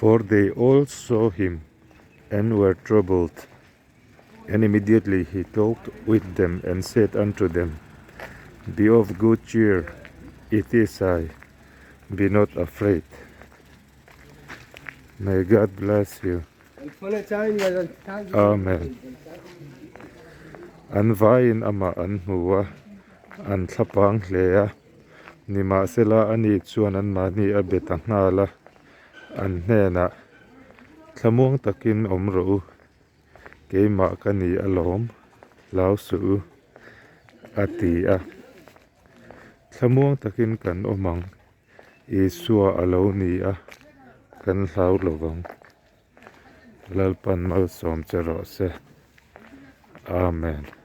For they all saw him and were troubled. And immediately he talked with them and said unto them, Be of good cheer, it is I, be not afraid. May God bless you. Amen. An vaiin amah an hmu a, an thlapang hle a. Nimahsela ani chuan anmahni a be ta nghal a, an hnenah, Thlamuang takin awm rawh u, keimah ka ni alawm, hlau suh u, a ti a. Thlamuang takin kan awm ang, Isua a lo ni a, kan hlau lo vang. Lalpan malsawm che rawh se. Amen.